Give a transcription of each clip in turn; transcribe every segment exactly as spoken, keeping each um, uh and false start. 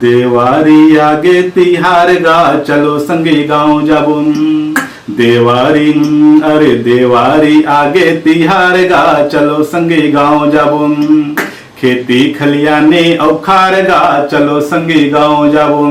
देवारी आगे तिहार गा, चलो संगी गाँव जाबो। देवारी, अरे देवारी आगे तिहार गा, चलो संगी गाँव जाबो। खेती खलियाने अउ खार गा, चलो संगी गाँव जाबो।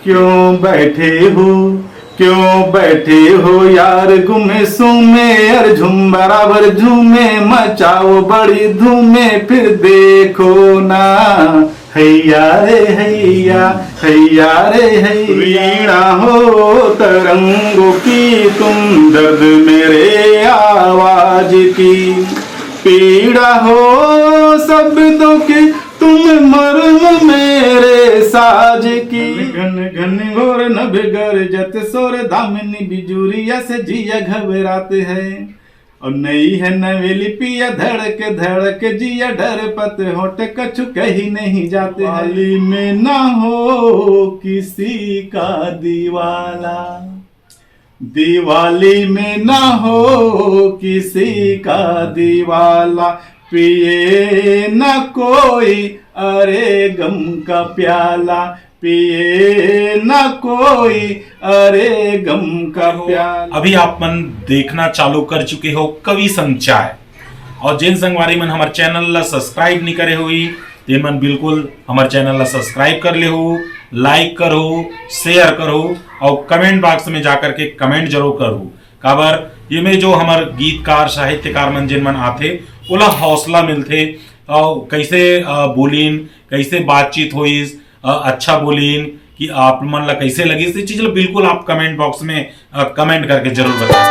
क्यों बैठे हो, क्यों बैठे हो यार गुमे सुमे, अरे झूम बराबर झूमे, मचाओ बड़ी धूमे, फिर देखो ना। हैया रे हैया, हैया रे हैया। वीणा हो तरंगों की तुम, दर्द मेरे आवाज की। पीड़ा हो शब्दों की तुम, मर्म मेरे साज की। घन घन घोर नभ गरजत शोर, दामिनी बिजुरिया से जिया घबरात है। और नई है नवेली पिया, धड़क धड़क जिया डरपत, होठ कछु कही नहीं जाते हैं। वाली में ना हो किसी का दीवाला, दिवाली में ना हो किसी का दीवाला, पिए ना कोई अरे गम का प्याला, पिए ना कोई अरे गम का प्याला। अभी आप मन देखना चालू कर चुके हो कवि संचाय, और जेन संगवारी मन हमर चैनल ला सब्सक्राइब नहीं करे हुई, ते मन बिल्कुल हमर चैनल ला सब्सक्राइब कर लेहू, लाइक करहू, शेयर करहू, और कमेंट बॉक्स में जाकर के कमेंट जरूर करहू। काबर ये में जो हमर गीतकार साहित्यकार मन जेन मन आथे, ओला हौसला मिलथे, और कैसे अ, बोलिन, कैसे बातचीत होइस, अ, अच्छा बोलिन कि आप मन ला कैसे लगिस, ये चीज ला बिल्कुल आप कमेंट बॉक्स में अ, कमेंट करके जरूर बताएं।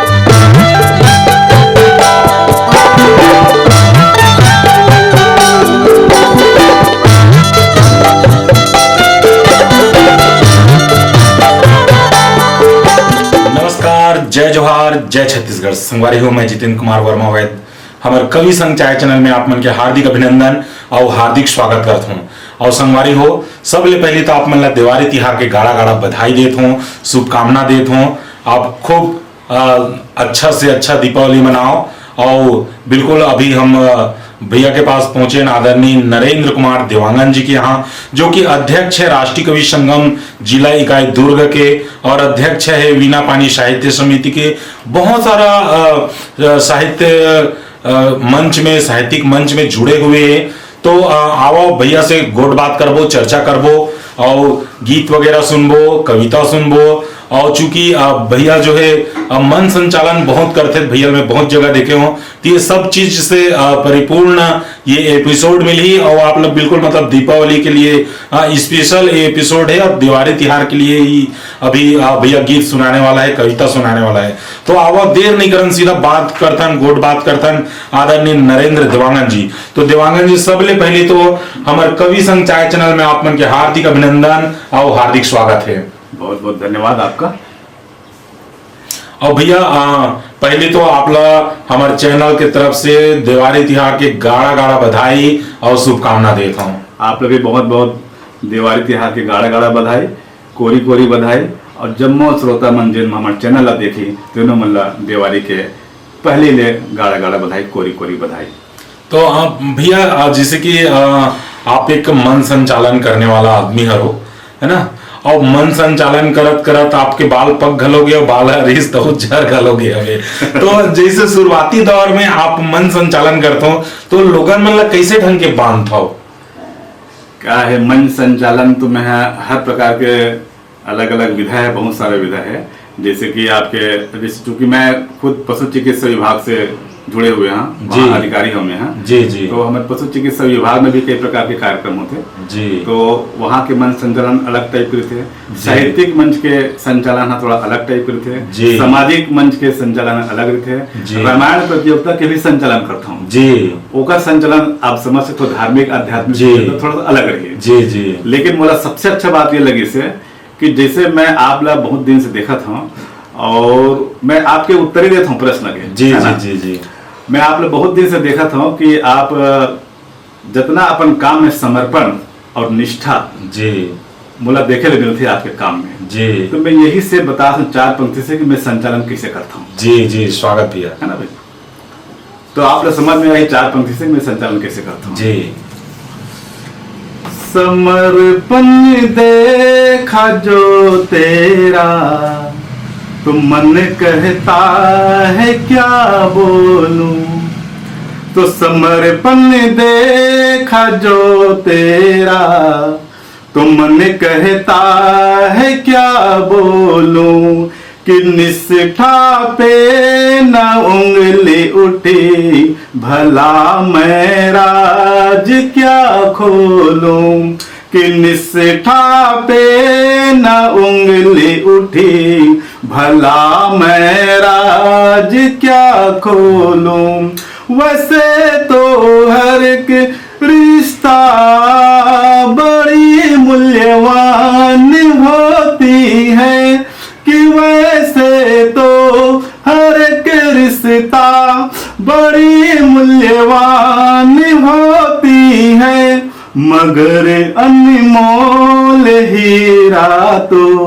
नमस्कार, जय जोहार, जय छत्तीसगढ़। संगवारी हो, मैं जितेंद्र कुमार वर्मा वैद। हमर कवि संचाय चैनल में आप मन के हार्दिक अभिनंदन और हार्दिक स्वागत करत हूँ। और संगवारी हो, सबले पहले तो आप मन ला देवारी तिहार के गाड़ा गाड़ा बधाई देत हूँ, शुभकामना देत हूँ। आप खूब अ, अच्छा से अच्छा दीपावली मनाओ। और बिल्कुल अभी हम अ, भैया के पास पहुंचे हैं, आदरणीय नरेंद्र कुमार देवांगन जी के यहाँ, जो कि अध्यक्ष है राष्ट्रीय कवि संगम जिला इकाई दुर्ग के, और अध्यक्ष है वीणा पानी साहित्य समिति के। बहुत सारा अ, अ, साहित्य अ, मंच में, साहित्यिक मंच में जुड़े हुए हैं। तो अ, आओ भैया से गोठ बात करबो, चर्चा करबो, और गीत वगैरह सुनबो, कविता सुनबो। और चूंकि अ, भैया जो है अ, मन संचालन बहुत करते, भैया मैं बहुत जगह देखे हूँ, तो ये सब चीज से अ, परिपूर्ण ये एपिसोड मिली। और आप लोग बिल्कुल मतलब दीपावली के लिए स्पेशल ये एपिसोड है, और दिवाली तिहार के लिए ही अभी अ, भैया गीत सुनाने वाला है, कविता सुनाने वाला है। तो आवा देर नहीं करन, सीधा बात करथन, गोठ बात करथन आदरणीय नरेंद्र देवांगन जी। तो देवांगन जी, सबले पहले तो हमर कवि संचाय चैनल में आप मन के हार्दिक अभिनंदन और हार्दिक स्वागत है। बहुत बहुत धन्यवाद आपका। और भैया, आ, पहले तो आप ला हमर चैनल के तरफ से देवारी तिहार के गाड़ा गाड़ा बधाई और शुभकामना देत हूँ। आप ला भी बहुत बहुत देवारी तिहार के गाड़ा गाड़ा बधाई, कोरी कोरी बधाई। और जम्मो श्रोता मन जेन हमर चैनल ला देखी, तेनो मन ला देवारी के पहले ले गाड़ा गाड़ा बधाई, कोरी कोरी बधाई। तो आ, भैया, आ, जैसे कि आ, आप एक मन संचालन करने वाला आदमी हरो, है ना? और मन संचालन करत करत आपके बाल पक घलो गए, बाल हरिस तो झर घलो गए हवे। तो जैसे शुरुआती दौर में आप मन संचालन करत हो, तो लोगन मन ला कैसे ढंग के बांधत हो? का है, मन संचालन तो मैं हर प्रकार के अलग-अलग विधा है, बहुत सारा विधा है। जैसे कि आपके, जैसे चूंकि मैं खुद पशु चिकित्सा विभाग से जुड़े हुए हैं, जी। वहाँ अधिकारी हूँ मैं, हाँ। जी, जी। तो हमारे पशु चिकित्सा विभाग में भी कई प्रकार के कार्यक्रम होते हैं। जी। तो वहाँ के मन संचालन अलग टाइप के थे, जी। साहित्यिक मंच के संचालन है थोड़ा अलग टाइप के थे, जी। सामाजिक मंच के संचालन अलग थे, जी। रामायण प्रतियोगिता के भी संचालन करता हूँ। जी। ओकर संचालन आप समझ सकते हो, धार्मिक, आध्यात्मिक जी। तो थोड़ा सा अलग रही है। जी, जी। लेकिन मोला सबसे अच्छा बात ये लगी से कि जैसे मैं आप ला बहुत दिन से देखत हूँ और मैं आपके उत्तर ही देत हूँ प्रश्न के, जी, है ना? जी, जी, जी। मैं आप ला बहुत दिन से देखत हूँ कि आप, अ, जितना अपन काम में समर्पण और निष्ठा जी। मोला देखे ले मिलथे आपके काम में। जी। तो मैं यही से बता दूं चार पंक्ति से कि मैं संचालन कैसे करता हूँ। जी, जी, स्वागत भैया। है ना भाई? तो आप लोग समझ में आए चार पंक्ति से मैं संचालन कैसे करता हूँ। जी। समर्पण देखा जो तेरा, तो मन कहता है क्या बोलूं। तो समर्पण देखा जो तेरा, तो मन कहता है क्या बोलूं, कि निष्ठा पे न उंगली उठी, भला मैं राज क्या खोलूं। कि निष्ठा पे न उंगली उठी, भला मैं राज क्या खोलूं। वैसे तो हर एक रिश्ता बड़ी मूल्यवान होती है, कि वैसे तो हर एक रिश्ता बड़ी मूल्यवान होती है, मगर अनमोल हीरा तो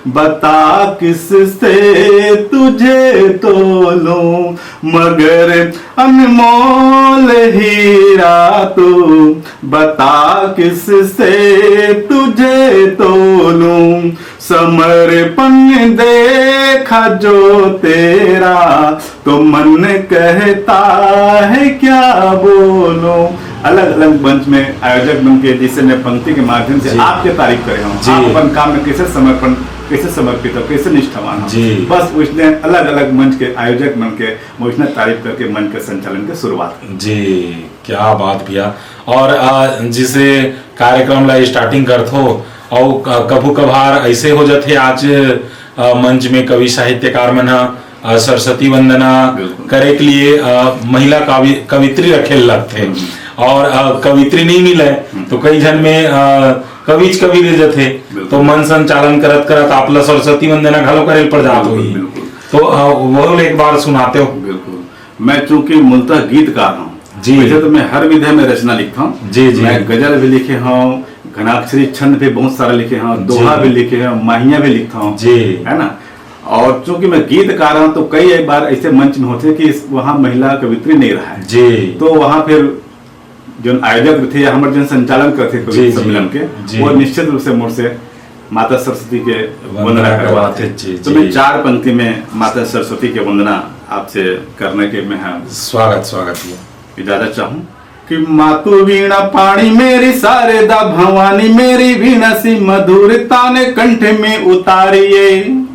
बता किससे तुझे तोलूं। मगर अनमोल हीरा तो बता किससे तुझे तोलूं। समर्पण देखा जो तेरा, तो मन कहता है क्या बोलूं। अलग अलग मंच में आयोजक बन के, जिसे मैं पंक्ति के माध्यम से जी। आपके तारीफ करे हूँ, जी। आप अपन काम में कैसे समर्पण, कैसे समर्पित हो, कैसे निष्ठावान हो। जी। बस उसने अलग अलग मंच के आयोजक बन के मैं उसने तारीफ करके मंच के संचालन के शुरुआत की। जी, क्या बात भैया। और आ, जिसे कार्यक्रम ला स्टार्टिंग करथो, और क- कभू कभार ऐसे हो जाथे, आज आ, मंच में कवि साहित्यकार मन ह आ, सरस्वती वंदना बिल्कुल। करे के लिए आ, महिला कावि- कवित्री रखे लगथे, हम्म। और आ, कवित्री नहीं मिले हम्म। तो कई झन में आ, कविच कवि रह जाथे। बिल्कुल। तो मन संचालन करत करत आप ला सरस्वती वंदना घलो करे पड़ जात बिल्कुल, होही। बिल्कुल। तो आ, वो एक बार सुनाते हो। बिल्कुल। मैं चूंकि मूलतः गीतकार हूँ, जी। वैसे तो मैं हर विधा में रचना लिखता हूँ। जी, जी। मैं गजल भी लिखे हूँ, घनाक्षरी छंद भी बहुत सारा लिखे हूँ, जी। दोहा भी लिखे हूँ, माहिया भी लिखता हूँ, जी। है ना। और चूंकि मैं गीतकार हूँ, तो कई एक बार ऐसे मंच में होथे कि इस- वहाँ महिला कवित्री नहीं रहा है, जी। तो वहाँ फिर जो आयोजक थे या हमारे जो संचालन करते कवि जी, जी। सम्मेलन के, जी। वो निश्चित रूप से मोर से माता सरस्वती के वंदना वंदना करवाते। करवाते, जी, तो जी। मैं चार पंक्ति में माता सरस्वती के वंदना आपसे करने के मैं हाँ स्वागत, स्वागत भैया। इजाजत चाहूँ कि मातु वीणा पाणी मेरी, शारदा भवानी मेरी, वीणा सी मधुर ताने कंठ में उतारिए।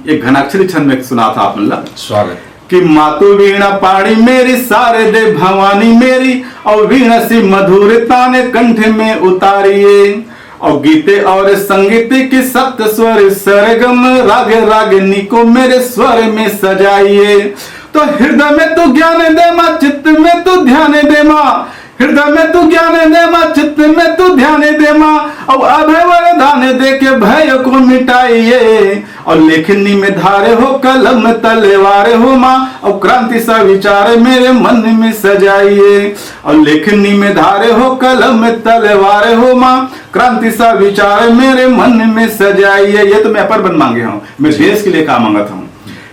एक घनाक्षरी छंद में सुना था आप, मतलब। स्वागत। कि मातु वीणा पाणी मेरी, शारदे भवानी मेरी, और वीणा सी मधुर ताने कंठ में उतारिए। और गीते और संगीत की सप्त स्वर सरगम, राग रागिनी को मेरे स्वर में सजाइए। तो हृदय में तू ज्ञान दे माँ, चित्त में तू ध्यान दे माँ, हृदय में तू ज्ञान दे माँ, चित्त में तू ध्यान दे माँ, और अभय वरदान दे के भय को मिटाइए। और लेखनी में धारे हो कलम तलवार हो माँ, और क्रांति सा विचार मेरे मन में सजाइए। और लेखनी में धारे हो कलम तलवार हो माँ, क्रांति सा विचार मेरे मन में सजाइए। ये तो मैं अपर बन मांगे हूँ, मैं जी। देश के लिए काम मांगता हूँ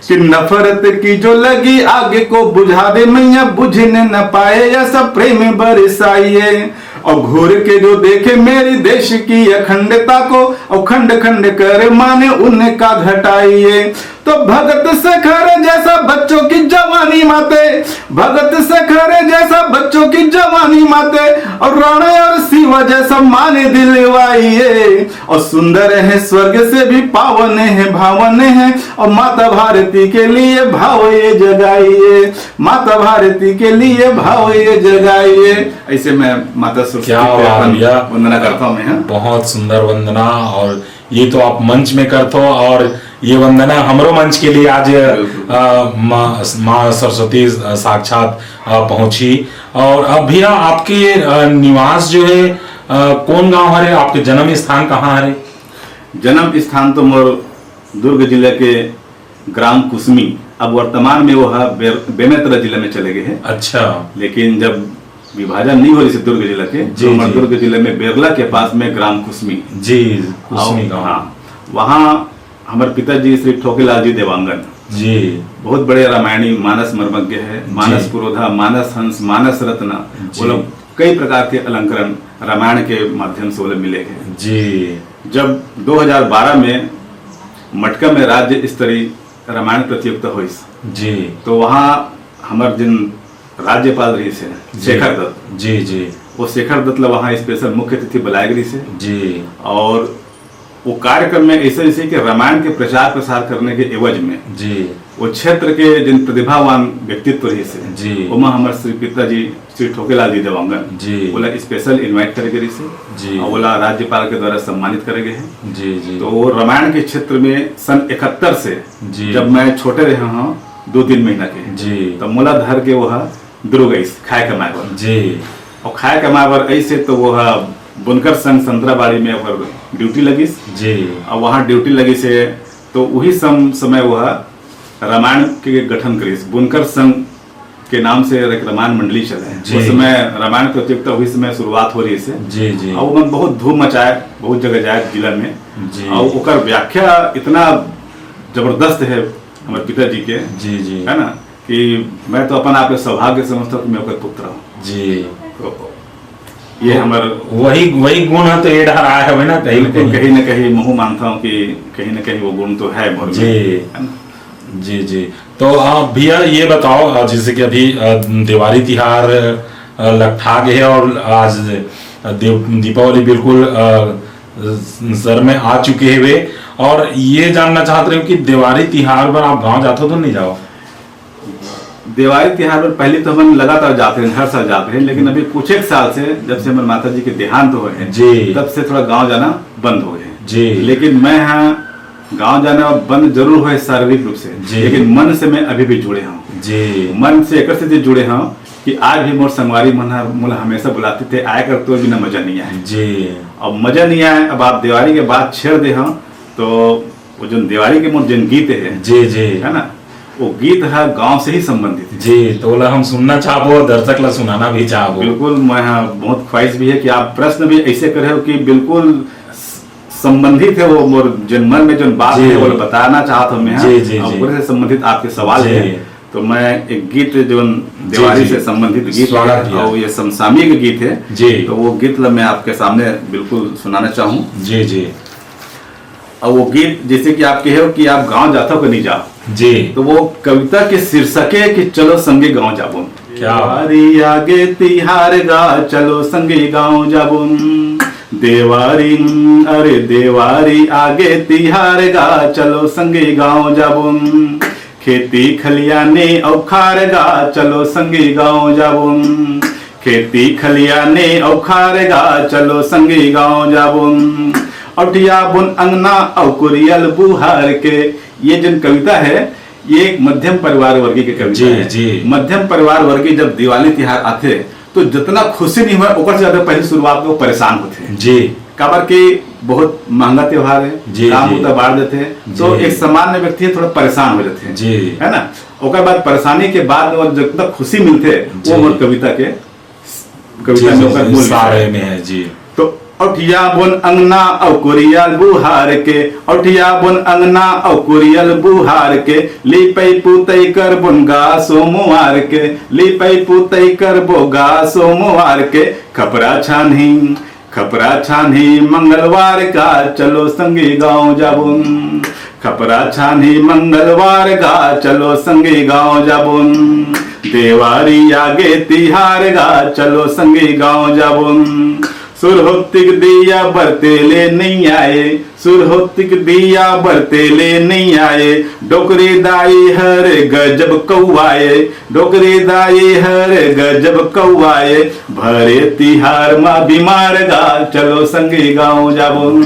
कि नफरत की जो लगी आग को बुझा दे मैया, बुझने न पाए ऐसा प्रेम बरसाइए। और घूर के जो देखे मेरी देश की अखंडता को, और खंड खंड कर माने उनका घटाइए। तो भगत शेखर जैसा बच्चों की जवानी माते, भगत शेखर जैसा बच्चों की जवानी माते, और राणा और शिवा जैसा मान दिलवाइए। और सुंदर है स्वर्ग से भी पावन है, भावन है, और माता भारती के लिए भाव ये जगाइए, माता भारती के लिए भाव ये जगाइए। ऐसे मैं माता सरस्वती क्या पे बात अपन भैया। वंदना करता हूँ मैं, हाँ। बहुत सुंदर वंदना, और ये तो आप मंच में करथो, और ये वंदना हमरो मंच के लिए आज, बिल्कुल। अ, माँ, माँ सरस्वती, अ, साक्षात, अ, पहुँची। और अब भैया, आपके, अ, निवास जो है, अ, कौन गांव हरे, आपके जन्म स्थान कहाँ हरे? जन्म स्थान तो मोर दुर्ग जिले के ग्राम कुसमी, अब वर्तमान में वो है बे-, बेमेतरा जिले में चले गए हैं। अच्छा। लेकिन जब विभाजन नहीं हो रही थी दुर्ग जिले के, जी, तो हमारे जी। दुर्ग जिले में बेरला के पास में ग्राम कुसमी। जी, कुसमी और, गांव। हाँ, वहाँ हमारे पिताजी श्री ठोकेलाल जी देवांगन जी। बहुत बड़े रामायणी मानस मर्मज्ञ है, जी। मानस पुरोधा, मानस हंस, मानस रत्न, जी। वो लोग कई प्रकार के अलंकरण रामायण के माध्यम से ओला मिले हे। जी। जब दो हज़ार बारह में मटका में राज्य स्तरीय रामायण प्रतियोगिता होइस, जी। तो वहाँ हमर जिन राज्यपाल रहिस हे, जी। शेखर दत्त, जी, जी। वो शेखर दत्त ला वहाँ special मुख्य अतिथि बुलाए गे रहिस हे। जी। और वो कार्यक्रम में ऐसे, जैसे कि रामायण के प्रचार प्रसार करने के एवज में, जी। वो क्षेत्र के जिन प्रतिभावान व्यक्तित्व रहिस हे, जी। ओमा हमर श्री पिताजी श्री ठोकेलाल जी देवांगन, जी। ओला special invite करे गे रहिस हे, जी। और ओला राज्यपाल के द्वारा सम्मानित करे गे हे। जी, जी। तो वो रामायण के क्षेत्र में सन इकहत्तर से, जी। जब मैं छोटे रहे हूँ, दो तीन महीना के, जी। तब मोला धर के वो ह दुरुग आइस खाए कमाए बर। जी। और खाए कमाए बर आइस हे तो वो ह बुनकर संघ संतराबाड़ी में ओकर duty लगिस। जी। और वहाँ duty लगिस हे तो वही सम-, समय वो ह रामायण के गठन करिस। बुनकर संघ के नाम से एक रामायण मंडली चले। जी। उस समय रामायण प्रतियोगिता वही समय शुरुआत हो रहिस हे। जी, जी। और ओमन बहुत धूम मचाए, बहुत जगह जाए जिला में। जी। और ओकर व्याख्या इतना जबरदस्त हे हमर पिताजी के, जी, जी। है ना, कि मैं तो अपन आप के सौभाग्य समझता हूँ कि मैं ओकर पुत्र हूँ। जी। तो ये तो हमर वही, वही गुण है तो ये डहर आए हवे ना, कहीं ना बिल्कुल, कहीं। कहीं ना कहीं महू मानता हूँ कि कहीं ना कहीं वो गुण तो है मोर में, जी। है ना? जी, जी। तो, अ, भैया, ये बताओ, अ, जैसे कि अभी, अ, देवारी तिहार, अ, लकठा गे हे और आज, अ, देव-, दीपावली बिल्कुल, अ, सर में आ चुके हवे, और ये जानना चाहत रहे हो कि देवारी तिहार बर आप गांव जाथो तो नहीं जाओ? देवारी तिहार बर पहले तो हमन लगातार जात रहे, हर साल जात रहे, लेकिन अभी कुछ एक साल से, जब से हमर माता जी के देहांत होए हे, जी। तब से थोड़ा गांव जाना बंद हो गए हे। जी। लेकिन मैं हाँ, गांव जाना बंद जरूर होए शारीरिक रूप से, जी। लेकिन मन से मैं अभी भी जुड़े हूँ। जी। मन से एकर से जुड़े हूँ कि आज भी मोर संगवारी मन ह मोला हमेशा बुलाते थे, "आया कर, तोर बिना मजा नहीं आए।" जी। अब मजा नहीं आए, अब आप देवारी के बात छेड़ दे हूँ, तो वो जो देवारी के मोर जिन गीत है, जी, जी। है ना, वो गीत ह गांव से ही संबंधित है। जी, तो ओला हम सुनना चाहबो, दर्शक ला सुनाना भी चाहबो। बिल्कुल, मैं ह-, बहुत ख्वाहिश भी है कि आप प्रश्न भी ऐसे करे हो कि बिल्कुल स-, संबंधित है वो मोर जिन मन में जो बात जी। है, वो बताना चाहत हूँ मैं, जी, जी, और जी। पूरे से संबंधित आपके सवाल जी। है। तो मैं एक गीत जो जी, देवारी जी। से संबंधित गीत स्वागत है, भैया। और ये समसामयिक गीत है, जी। तो वो गीत ला मैं आपके सामने बिल्कुल सुनाना चाहूँ। जी, जी। और वो गीत, जैसे कि आप कहे हो कि आप गांव जाथो कि नहीं जाओ, जी। तो वो कविता के शीर्षक है कि चलो संगे गांव जाबो। क्या बात। देवारी आगे तिहार गा, चलो संगे गांव जाबो। देवारी, अरे देवारी आगे तिहार गा, चलो संगे गांव जाबो। खेती खलियाने अउ खार गा, चलो संगे गांव जाबो। खेती खलियाने अउ खार गा, चलो संगे गांव जाबो। अउठिया बुन अंगना अउ कुरियल बुहार के, ये जिन कविता है, ये एक मध्यम परिवार वर्गीय के कविता जी, है। जी। मध्यम परिवार वर्गीय जब दिवाली तिहार आथे, तो जितना खुशी नहीं होय, ओकर से ज्यादा पहली शुरुआत में वो परेशान होथे। जी। काबर कि बहुत महंगा त्योहार है, जी, काम जी। उतना बाढ़ देथे, तो जी। एक सामान्य व्यक्ति है, थोड़ा परेशान हो जाथे, जी। है ना? ओकर बाद परेशानी के बाद में वो जितना खुशी मिलथे, वो जी। मोर कविता के, कविता जी, में जी, ओकर जी, मूल विषय सारे है। में है, जी। तो अउठिया बोन अंगना अउ कोरियल बुहार के, अउठिया बोन अंगना अउ कोरियल बुहार के, लिपई पुतई करबोन गा सोमवार के, लिपई पुतई करबो गा सोमवार के, खपरा छानही, खपरा छानही मंगलवार का, चलो संगी गांव जाबोन। खपरा छानही मंगलवार गा, चलो संगी गांव जाबोन। देवारी आगे तिहार गा, चलो संगी गांव जाबोन। सुरहोत्तिक दिया बरते ले नइ आए, सुरहोत्तिक दिया बरते ले नइ आए। डोकरी दाई हर गजब कौआए, डोकरी दाई हर गजब कौआए। भरे तिहार मा बीमार गा, चलो संगी गांव जाबोन।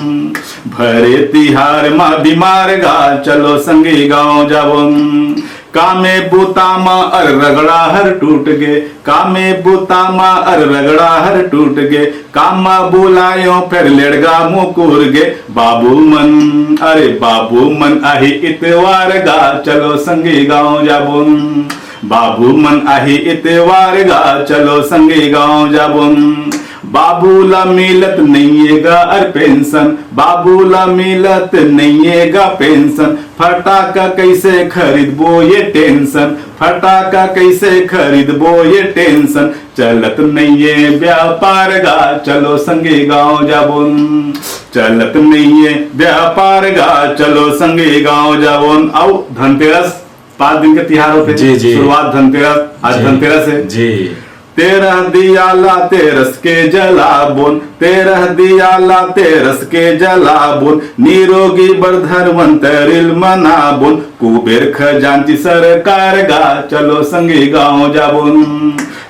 भरे तिहार मा बीमार गा, चलो संगी गांव जाबोन। कामे बूता मा अर रगड़ा हर टूट गे, कामे बूता मा अर रगड़ा हर टूट गे। काम मा बुलायो फेर लेड़गा मुकुर गे। बाबू मन, अरे बाबू मन, आही इतवार गा, चलो संगी गांव जाबोन। बाबू मन, आही इतवार गा, चलो संगी गांव जाबोन। बाबू ला मिलत नइये गा अर पेंशन, बाबू ला मिलत नइये गा पेंशन, फटाका कैसे खरीदबो ये टेंशन, फटाका कैसे खरीदबो ये टेंशन। चलत नइये व्यापार गा, चलो संगी गाँव जाबोन। चलत नइये व्यापार गा, चलो संगी गाँव जाबोन। अउ धनतेरस, पाँच दिन के तिहार होथे। जी, जी। शुरुआत धनतेरस, आज जी, धनतेरस हे। जी। तेरह दिया ला तेरस के जलाबोन, तेरह दिया ला तेरस के जलाबोन, निरोगी बर धनवंतरिल मनाबोन, कुबेर खजांची सरकार गा, चलो संगी गाँव जाबोन।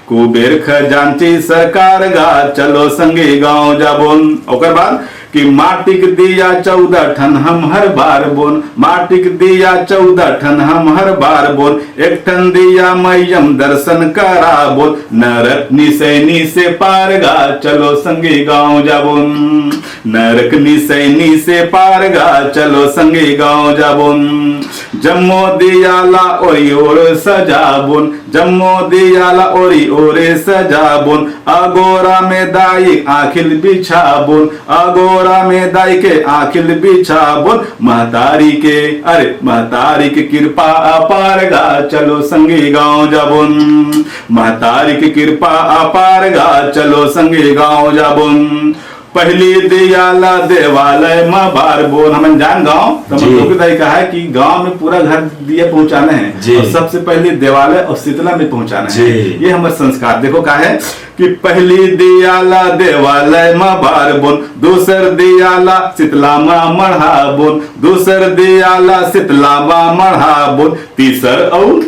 कुबेर खजांची सरकार गा, चलो संगी गाँव जाबोन। ओकर बाद कि माटिक दिया चौदह ठन हम हर बार बोन, माटिक दिया चौदह ठन हम हर बार बोन, एक ठन दिया मैयम दर्शन करा बोन, नरक निसैनी से पार गा, चलो संगी गाँव जाबोन। नरक निसैनी से पार गा, चलो संगी गाँव जाबोन। जम्मो दिया ला ओरी ओर सजाबोन, जम्मो दिया ला ओरी ओरे सजाबोन, अगोरा में दाई आँखिल बिछाबोन, अगोरा में दाई के आँखिल बिछाबोन। महतारी के, अरे महतारी के कृपा अपार गा, चलो संगी गाँव जाबोन। महतारी के कृपा अपार गा, चलो संगी गाँव जाबोन। पहली दिया ला देवालय म बार बोन। हमन जान गाँव, तो जी। हमन लोग दाई कहा है कि गाँव में पूरा घर दिया पहुँचाना है। जी। और सबसे पहले देवालय और शीतला में पहुँचाना जी। है। ये हमर संस्कार। देखो का है कि पहली दिया ला देवालय म बार बोन, दूसर दिया ला शीतला म मढ़ा बोन, दूसर दिया ला शीतला म मढ़ा बोन, तीसर अउ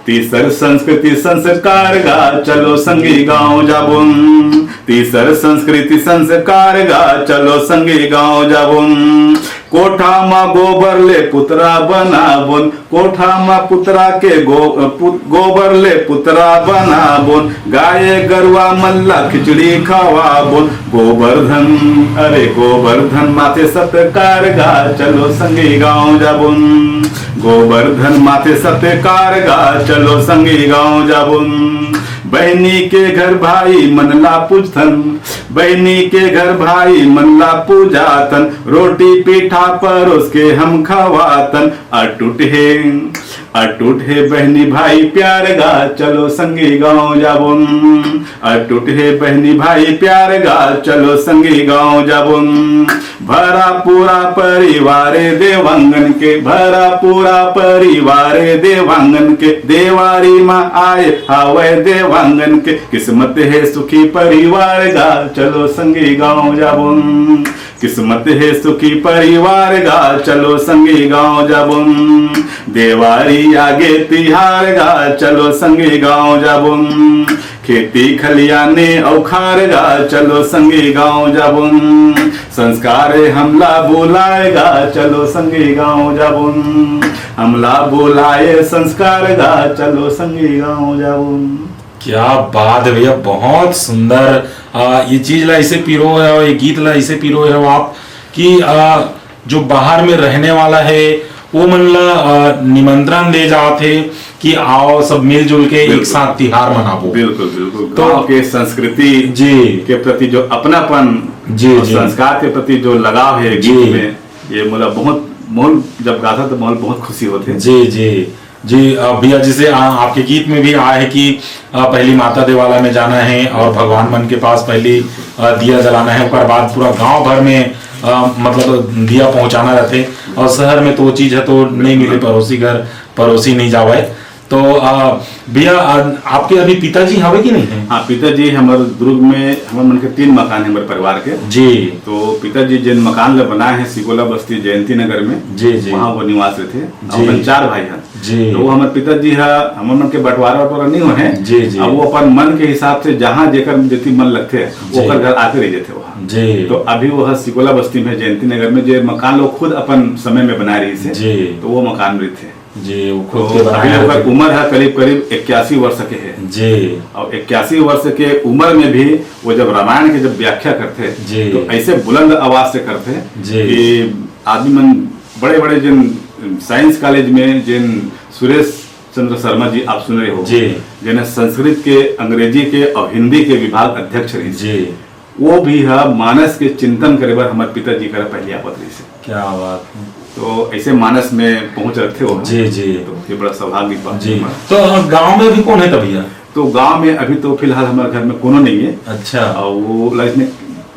तीसर संस्कृति संस्कार गा, चलो संगी गाँव जाबोन। तीसर संस्कृति संस्कार गा, चलो संगी गाँव जाबोन। कोठा म गोबर ले पुतरा बनाबोन, कोठा म पुतरा के गो-, पु-, गोबर ले पुतरा बनाबोन, गाय गरुवा मन ला खिचड़ी खवाबोन। गोबरधन, अरे गोबरधन माथे सत्कार गा, चलो संगी गाँव जाबोन। गोबरधन माथे सत्कार गा, चलो संगी गाँव जाबोन। बहिनी के घर भाई मन ला पूजथन, बहिनी के घर भाई मन ला पूजाथन, रोटी पीठा परोस के हम खवाथन। अटूट हे, अटूट हे बहिनी भाई प्यार गा, चलो संगी गाँव जाबोन। अटूट हे बहिनी भाई प्यार गा, चलो संगी गाँव जाबोन। भरा पूरा परिवार देवांगन के, भरा पूरा परिवार देवांगन के, देवारी म आए हावय देवांगन के। किस्मत हे सुखी परिवार गा, चलो संगी गाँव जाबोन। किस्मत हे सुखी परिवार गा, चलो संगी गाँव जाबोन। देवारी आगे तिहार गा, चलो संगी गाँव जाबोन। खेती खलियाने अउ खार गा, चलो संगी गाँव जाबोन। संस्कार हमला बुलाएगा, चलो संगी गाँव जाबोन। हमला बुलाए संस्कार गा, चलो संगी गाँव जाबोन। क्या बात है भैया, बहुत सुंदर। आ, ये चीज ला ऐसे पिरो है और ये गीत ला ऐसे पिरो है आप कि आ, जो बाहर में रहने वाला है वो मन ला आ, निमंत्रण दे जात है कि आओ सब मिलजुल के एक बिल्कुल। साथ तिहार मनाबो। बिल्कुल, बिल्कुल। तो गाँव के संस्कृति जी। के प्रति जो अपनापन जी, और जी। संस्कार के प्रति जो लगाव है जी। गीत में, ये मोला बहुत, मोल जब गाता तो मोला बहुत खुशी होते। जी, जी। जी, अ, भैया, जैसे, अ, आपके गीत में भी आया है कि, अ, पहली माता देवाला में जाना है और भगवान मन के पास पहली, अ, दिया जलाना है, ओकर बाद पूरा गांव भर में, अ, मतलब दिया पहुंचाना रहते। और शहर में तो वो चीज है तो नहीं मिले, पड़ोसी घर पड़ोसी नहीं जावे। तो, अ, भैया, अ, आपके अभी पिताजी हवे कि नहीं है? हाँ, पिताजी हमारे दुर्ग में, हमारे मन के तीन मकान है हमारे परिवार के। जी। तो पिताजी जिन मकान ला बनाए हैं सिकोला बस्ती जयंती नगर में, जी, जी। वहाँ वो निवास रहते हैं। जी। अपन चार भाई हैं। जी। तो वो हमर पिताजी ह, हमर मन के बंटवारा वटवारा नहीं होए हे। जी, जी। अब वो अपन मन के हिसाब से जहाँ जेकर जेती मन लगथे, जी। ओकर घर आके रह जाथे वहाँ। जी। तो अभी वो ह सिकोला बस्ती में, जयंती नगर में, जे मकान लोग खुद अपन समय में बनाए रहिस हे, जी। तो वो मकान में रहिथे। जी, वो खुद तो के अभी बनाए ओकर रहिथे। उम्र है करीब करीब इक्यासी वर्ष के है। जी। और इक्यासी वर्ष के उम्र में भी वो जब रामायण के जब व्याख्या करथे, जी। तो ऐसे बुलंद आवाज से करथे जी। कि आदमी मन बड़े-बड़े जिन साइंस कॉलेज में जिन सुरेश चंद्र शर्मा जी आप सुन रहे हो, जी। जिन्हें संस्कृत के, अंग्रेजी के और हिंदी के विभाग अध्यक्ष रहे। जी। वो भी ह मानस के चिंतन करे बर हमर पिताजी करा पहली आवत रहिस हे। क्या बात है। तो ऐसे मानस में पहुंच रखते हो। जी, जी। तो ये बड़ा सौभाग्य की बात जी। है। तो, अ, गांव में अभी कौन है तब भैया? तो गांव में अभी तो फिलहाल हमारे घर में कोनो नहीं है। अच्छा। और वो लाइफ में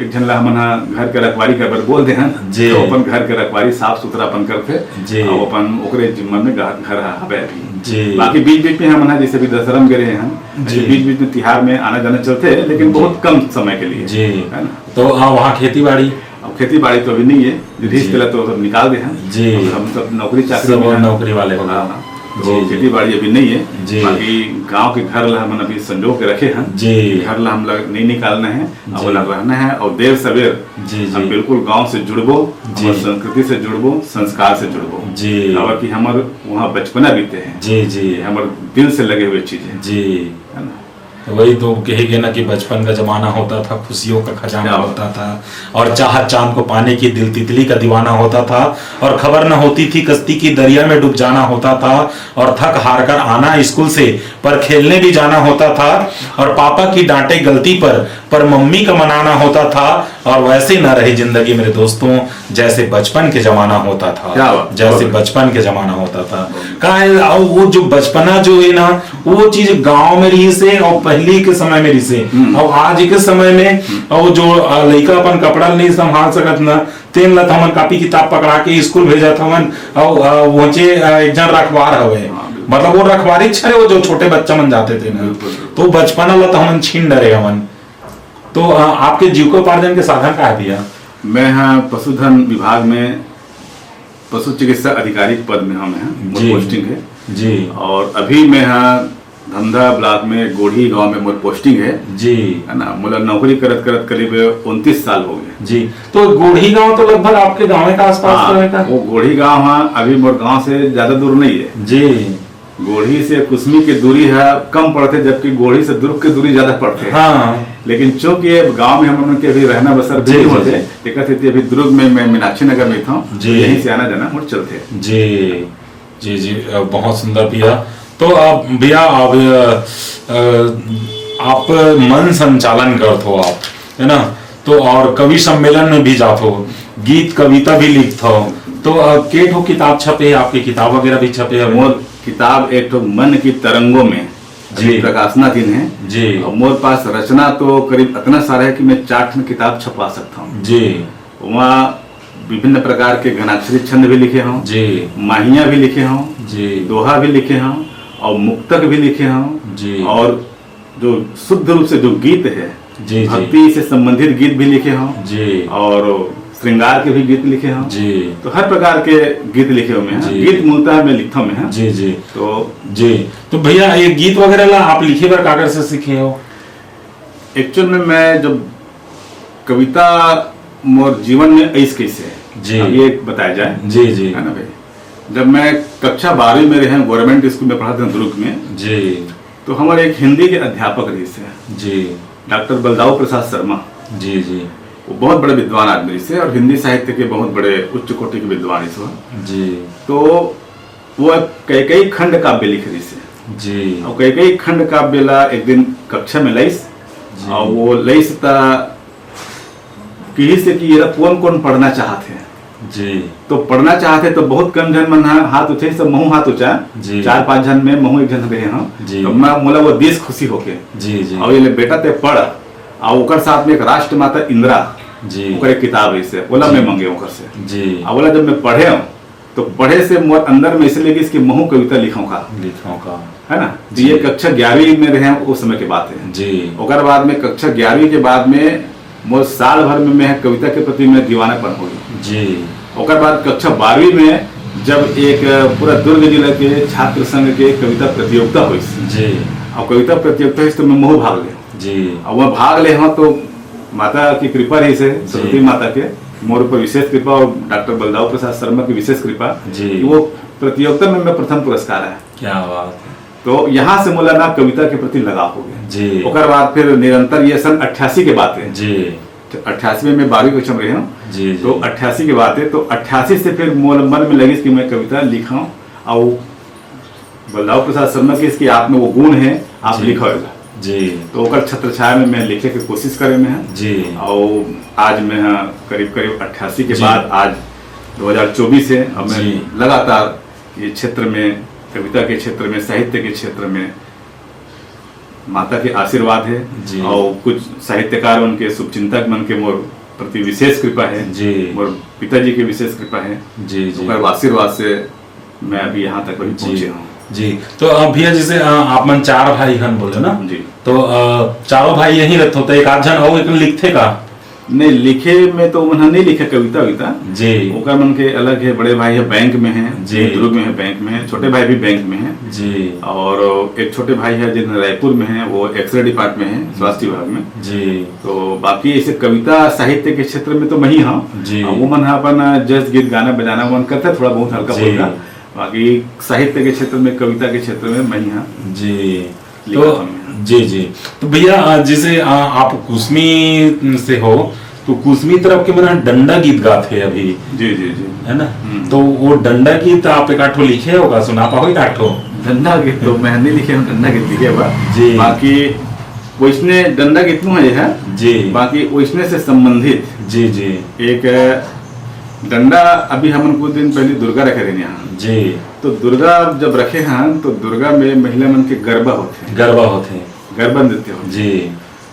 एक झन ला हमन ह घर के रखवारी करे बर बोल दे हन। जी। तो अपन घर के रखवारी साफ सुथरा अपन करथे। जी। और अपन ओकरे जिम्मा में घर, घर ह हवे अभी। जी। बाकी बीच-बीच में हमन ह जैसे भी दशहरा में गए हैं, जी। बीच-बीच में तिहार में आना जाना चलथे, लेकिन जी। बहुत कम समय के लिए। जी। है ना? तो, हाँ, वहाँ खेती बाड़ी? अब खेती बाड़ी तो अभी नहीं है, रिहिस जी। तेला तो सब निकाल दे हैं। जी। अब हम सब नौकरी चाकरी सब में हैं। नौकरी वाले हो गए। हाँ, हाँ। तो जी, जी। खेती बाड़ी अभी नहीं है। जी। बाकी गांव के घर ला हमन अभी संजो के रखे हैं। जी। घर ला हम लोग नहीं निकालना है, अब जी। ओला रहना है और देर सवेर जी, जी। हम बिल्कुल गांव से जुड़बो, जी। हमर संस्कृति से जुड़बो, संस्कार से जुड़बो। जी। काबर कि हमर वहाँ बचपना बीते हैं। जी, जी। ये हमर दिल से लगे हुए चीज है। जी। है ना? तो वही तो कहे गए ना कि बचपन का जमाना होता था, खुशियों का खजाना क्या बात। होता था, और चाहत चांद को पाने की दिल तितली का दीवाना होता था, और खबर न होती थी कश्ती की, दरिया में डूब जाना होता था, और थक हार कर आना स्कूल से, पर खेलने भी जाना होता था, और पापा की डांटे गलती पर, पर मम्मी का मनाना होता था। और वैसे न रही जिंदगी मेरे दोस्तों, जैसे बचपन के जमाना होता था। क्या बात, जैसे बहुत बढ़िया। बचपन के जमाना होता था। का है, और वो जो बचपना जो है ना, वो चीज गांव में रहिस हे और पहले के समय में रहिस हे। हम्म। और आज के समय में, हम्म। और जो, अ, लइका अपन कपड़ा नहीं संभाल सकत ना, तेन ला तो हमन कापी किताब पकड़ा के स्कूल भेजत हवन। और, अ, वोचे, अ, एक जन रखवार हवे। हाँ, बिल्कुल। मतलब वो रखवारी छरे, वो जो छोटे बच्चा मन जाते थे ना। बिल्कुल, बिल्कुल। तो बचपना ला तो हमन छीन डरे हवन। तो, अ, आपके जीविकोपार्जन के साधन का है भैया? मैं हाँ पशुधन विभाग में पशु चिकित्सा अधिकारी के पद में हाँ मैं हाँ, मोर जी। पोस्टिंग है। जी। और अभी मैं हाँ धमधा ब्लॉक में गोढ़ी गांव में मोर पोस्टिंग है। जी। है ना, मोला नौकरी करत करत करीब उनतीस साल हो गए। जी। तो गोढ़ी गांव तो लगभग आपके गांव के आसपास हाँ, तो है का? वो गोढ़ी गांव हाँ अभी मोर गांव से ज्यादा दूर नहीं है। जी। गोढ़ी से कुसमी के दूरी है कम पड़थे, जबकि गोढ़ी से दुर्ग के दूरी ज्यादा पड़थे। हाँ। लेकिन चूंकि अब गांव में हम लोगन के अभी रहना बसर जी, भी जी, होथे, जी। तेकर सेती अभी दुर्ग में मैं मीनाक्षी नगर में था, जी। तो यहीं से आना जाना मोर चलथे। जी, जी, जी, अ, बहुत सुंदर भैया। तो आप भैया, आप, अ, अ, आप मन संचालन करत हो आप, है ना? तो और कवि सम्मेलन में भी जात हो, गीत कविता भी लिखत हो, तो, अ, के ठो किताब छपे, आपके किताब वगैरह भी छपे हवे? मोर किताब एक ठो मन की तरंगों में अभी जी। प्रकाशनाधीन है। जी। और मोर पास रचना तो करीब इतना सारा है कि मैं चार ठन किताब छपवा सकता हूँ। जी। वहाँ विभिन्न प्रकार के घनाक्षरी छंद भी लिखे हूँ, जी। माहिया भी लिखे हूँ, जी। दोहा भी लिखे हूँ और मुक्तक भी लिखे हूँ। जी। और जो शुद्ध रूप से जो गीत है, जी, जी। भक्ति से संबंधित गीत भी लिखे हूँ जी। और श्रृंगार के भी गीत लिखे हूँ। जी। तो हर प्रकार के गीत लिखे हुए हैं। जी। गीत मूलतः मैं लिखता हूँ मैं, हाँ। जी, जी। तो जी, तो भैया, ये गीत वगैरह ला आप लिखे बर काकर से सीखे हो? एक्चुअल में मैं जब कविता मोर जीवन में आइस कैसे, जी। अब ये बताया जाए। जी, जी। है ना भाई? जब मैं कक्षा बारहवीं में रहे, गवर्नमेंट स्कूल में पढ़ा था दुर्ग में, जी। तो हमारे एक हिंदी के अध्यापक रहिस हे, जी। डॉक्टर बलदाऊ प्रसाद शर्मा। जी, जी। वो बहुत बड़े विद्वान आदमी रहिस हे और हिंदी साहित्य के बहुत बड़े उच्च कोटि के विद्वान रहिस हे। जी। तो वो एक कैकेयी खंड काव्य लिखे रहिस हे। जी। और कैकेयी खंड काव्य ला एक दिन कक्षा में लइस, जी। और वो लइस त किहिस हे कि एला कोन कोन पढ़ना चाहत हे। जी। तो पढ़ना चाहत हे तो बहुत कम झन मन ह हाथ उठे, सब महू हाथ उठा। जी। चार पांच झन में महू एक झन रहे हंव। जी। तो मैं, मोला वो दिस खुशी होके। जी, जी। और ये ले बेटा ते पढ़, और ओकर साथ में एक राष्ट्रमाता इंदिरा, जी। ओकर एक किताब रहिस हे, ओला जी। मैं मंगे ओकर से। जी। और ओला जब मैं पढ़े हंव, तो पढ़े से मोर अंदर में ऐसे लगिस कि महू कविता लिखंव का। लिखंव का। है ना? तो जी। ये कक्षा ग्यारहवीं में रहे हंव, उस समय के बात है। जी। ओकर बाद में कक्षा ग्यारहवीं के बाद में मोर साल भर में मैं कविता के प्रति मैं दीवानापन हो गया। जी। ओकर बाद कक्षा बारहवीं में जब एक पूरा दुर्ग जिला के छात्र संघ के कविता प्रतियोगिता होइस। जी। और कविता प्रतियोगिता होइस तो मैं महू भाग ले। जी। और वहाँ भाग ले हंव तो माता की कृपा रहिस हे, जी। सरस्वती माता के मोर ऊपर विशेष कृपा और डॉक्टर बलदाऊ प्रसाद शर्मा की विशेष कृपा जी। कि वो प्रतियोगिता में मैं प्रथम पुरस्कार आया। क्या बात है। तो यहाँ से मोला ना कविता के प्रति लगाव हो गया। जी। ओकर बाद फिर निरंतर, ये सन अट्ठासी के बात है। जी। अट्ठासी में मैं बारहवीं कक्षा में रहे हंव। जी, जी। तो अट्ठासी के बात है, तो अट्ठासी से फिर मोर मन में लगिस कि मैं कविता लिखंव, और बलदाऊ प्रसाद शर्मा किहिस कि आप में वो गुण है, आप जी। लिखो एला। जी। तो ओकर छत्र छाया में मैं लिखे के कोशिश करे में है। जी। और आज मैं, हाँ, करीब करीब अट्ठासी के जी। बाद आज दो हज़ार चौबीस है। अब मैं जी। लगातार ये क्षेत्र में, कविता के क्षेत्र में, साहित्य के क्षेत्र में माता के आशीर्वाद है जी। और कुछ साहित्यकार मन के, शुभचिंतक मन के मोर प्रति विशेष कृपा है जी। मोर पिताजी के विशेष कृपा है। जी, जी। ओकर आशीर्वाद से मैं अभी यहाँ तक अभी जी। पहुँचे हूँ। जी, तो, अ, भैया, जैसे, अ, आप मन चार भाई हन बोले ना? जी। तो, अ, चारों भाई यहीं रहते होते, एक आध झन अउ एक लिखथे का? नहीं, लिखे में तो उन्हा नहीं लिखे कविता विता। जी। ओकर मन के अलग है, बड़े भाई है, बैंक में है, जी। दुर्ग में है, बैंक में है, छोटे भाई भी बैंक में है। जी। और एक छोटे भाई है, जिन रायपुर में है, वो एक्सरे डिपार्टमेंट में है, स्वास्थ्य विभाग में। जी। तो बाकी ऐसे कविता साहित्य के क्षेत्र में तो मैं ही हूँ। जी। और वो मन ह अपन जस गीत गाना बजाना मन करते, थोड़ा बहुत हल्का जी। फुल्का। बाकी साहित्य के क्षेत्र में, कविता के क्षेत्र में मैं ही हूँ। जी। लिखा तो, था मैं। जी, जी। तो भैया, अ, जैसे, अ, आप कुसमी से हो, तो कुसमी तरफ के मन डंडा गीत गाथे अभी, जी, जी, जी। है ना? हम्म। तो वो डंडा गीत आप एक आध ठो लिखे हो का, सुना पाओ एक आध ठो? डंडा गीत तो मैं नहीं लिखे हूँ, डंडा गीत लिखे हुआ। जी। बाकी वैसने डंडा गीत नो है, जी। बाकी वैसने से संबंधित। जी, जी। एक डंडा अभी हमन कुछ दिन पहले दुर्गा रखे रहे यहाँ। जी। तो दुर्गा जब रखे हैं तो दुर्गा में महिला मन के गरबा होथे। गरबा होथे। गरबा नृत्य होथे। जी।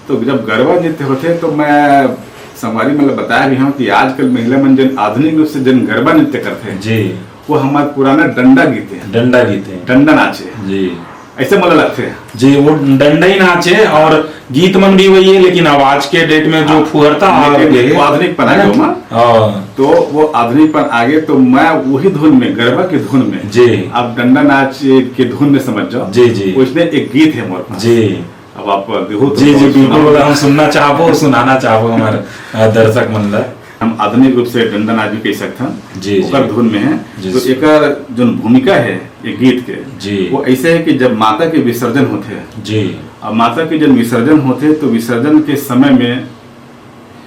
तो जब गरबा नृत्य होथे तो मैं संगवारी मन ल बताए भी हूँ कि आजकल महिला मन जन आधुनिक रूप से जन गरबा नृत्य करथे, जी। वो हमार पुराना डंडा गीत है। डंडा गीत है। डंडा नाच है। जी। ऐसे मोला लगथे। जी, वो डंडा ही नाच है और गीत मन भी वही है, लेकिन अब आज के डेट में जो हाँ, फुहरता आ लेकिन गए, वो आधुनिक पन आ है गए ना? ओमा। हाँ। तो वो आधुनिक पन आ गए, तो मैं वही धुन में, गरबा की धुन में, जी। आप डंडा नाच के धुन में समझ जाओ, जी, जी। उसमें एक गीत है मोर पास। जी। अब आप देहू तो जी, जी, बहुत बिल्कुल, सुनाओ। बोला, हम सुनना चाहबो, सुनाना चाहबो हमारे, अ, दर्शक मन ला। हम आधुनिक रूप से डंडा नाच भी कह सकथन, जी, जी। ओकर धुन में है। जी, तो जी। एकर जोन भूमिका है ये गीत के, जी। वो ऐसे है कि जब माता के विसर्जन होथे, जी। अब माता के जब विसर्जन होथे तो विसर्जन के समय में